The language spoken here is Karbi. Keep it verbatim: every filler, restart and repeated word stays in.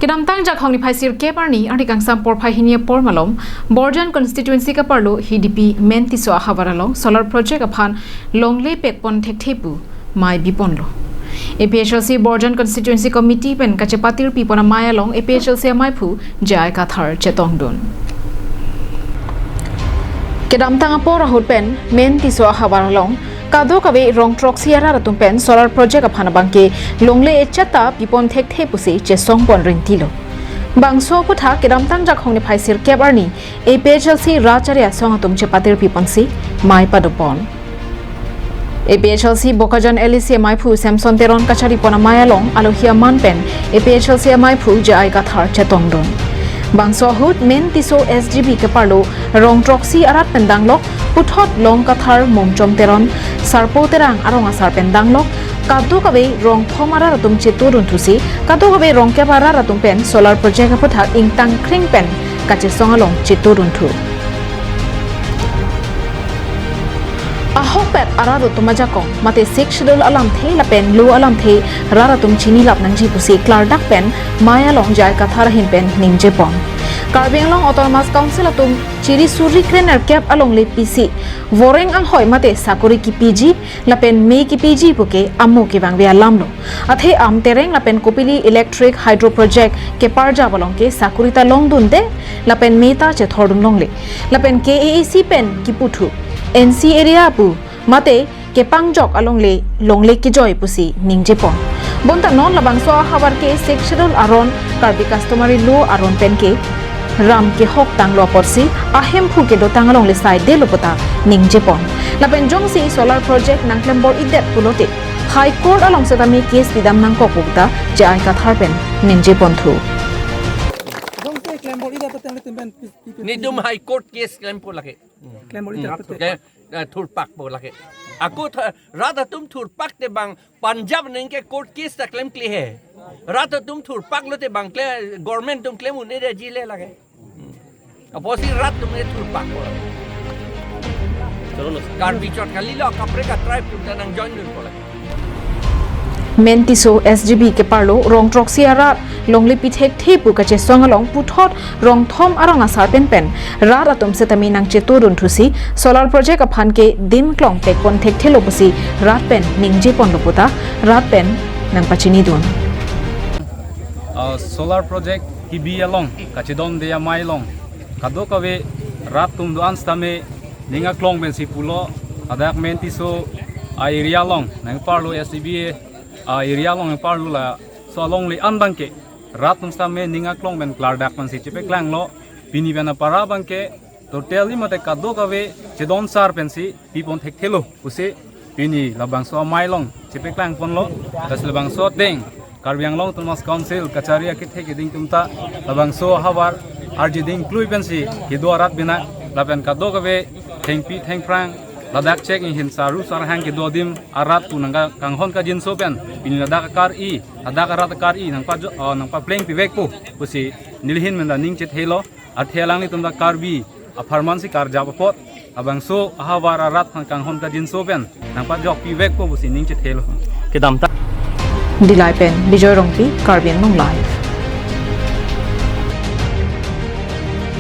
Kedamtang Jakhong niphai sirkep arni, arni kangsam porphai hini apor malom, Borjan constituency kaparlo Hidipi Men Tisso ahavar along solar project aphan longle pekpon thekthe pu mei biponlo. A P H L C Borjan constituency committee pen kachepatir pipon amei along A P H L C amaiphu J I Kathar chetongdun. Kedamtang apor ahut pen Men Tisso ahavar along kadokave rong throksi arat atum pen solar project aphan abangke longle echeta pipon thekthe pusi chesongpon rintilo. Bangso aphuthak kedamtang Jakhong niphai sirkep arni A P H L C rat achari asong atum chepatir piponsi mei padopon. A P H L C Bokajan L A C amaiphu Samson Teron kacharipon amei along alohi aman pen A P H L C amaiphu J I Kathar chetongdun. Bangso ahut Men Tisso S G B keparlo rong throksi arat pen danglok, puthot Long Kathar, Mongchom Teron, Sarpo Terang arong asar pen danglok, kadokave rong thom arat atum chetongdun thusi, kadokave rong kep arat atum pen solar project aphuthak ingtang kring pen kachesong along chetongdun thu. Ahokpet arat atum ajakong mate Sixth Schedule alamthe lapen law alamthe rat atum chinilap nangji pusi klardak pen mei along J I Kathar ahin pen ningjepon. Karbi Anglong Autonomous Council atum chiri suri krenerkep alongle pisi voreng anghoi mate sakori kipiji lapen mei kipiji puke amo kevangve alamlo. Athe Amtereng lapen Kopili Electric Hydro Project keparjap along ke sakori ta longdunde lapen mei ta chethordun longle. Lapen K A A C pen kipu thu N C area pu mate kepangjok alongle longle kejoi pusi ningjepon. Bonta non labangso ahavar ke Sixth Schedule aron, Karbi Customary Law aron pen ke ram kehok tanglo apotsi ahemphu kedotang alongle saidelo puta ningjepon. Lapen jongsi solar project nangklem bor-idet pulote High Court along setame case pidam nangkok pu puta J I Kathar pen ningjepon thu. Jongsi klem bor-idet pen le tum pen pi-, pi-, pi-, Netum High Court case klempo lake. Klem bor-idet Hmm. pen. Ke, eh, thurpakpo lake. Ako tha-, rat atum thurpak te bang Punjab neng ke court case ta klemkle he. Rat atum thurpak lote bang kle government atum klem un-edetji le lake. Apotsi rat atum ke thurpakpo lake. Karbi chot kalilo, kaprek a-tribe atum ta nangjoindunpo lake. Men Tisso S G B keparlo rong throksi arat longle pi thekthe pu kachesong along puthot rong thom arong asar pen pen rat atum setame nangchetongdun thusi solar project aphan ke dim klong pekpon thekthelo pusi rat pen ningjeponlo puta rat pen nangpachinidun. Ah, solar project kibi along kachedonde amei along kadokave rat atum do-an setame ning aklong pensi pulo, ladak Men Tisso a-area along nangparlo S G B a-area along nangparlo, laso alongle an abangke rat atum setame ning aklong pen klardak pensi chepaklanglo. Pini pen apara abangke totally mate kadokave chedon sar pensi pipon thekthelo pusi pini labangso amei along chepaklangponlo. Lasi labangso ateng Karbi Anglong Autonomous Council kachari akethe keding atum ta labangso ahavar arjiding klui pensi kedo arat bina lapen kadokave thengpi thengphrang ladak chek inghin saru sarhang kedo adim arat pu nangka kanghon kajinso pen pini ladak akar-i, ladak arat akar-i nangpa jo, oh, nangpapleng pivekpo pusi nelihin menda ning chethelo. Athe alanglitum ta Karbi apharman si karjap apot labangso ahavar arat aphan kanghon kajinso pen nangpajok pivekpo pusi ning chethelo. Kedamtang Dillai pen Bijoy Rongpi, Karbi Anglong Live.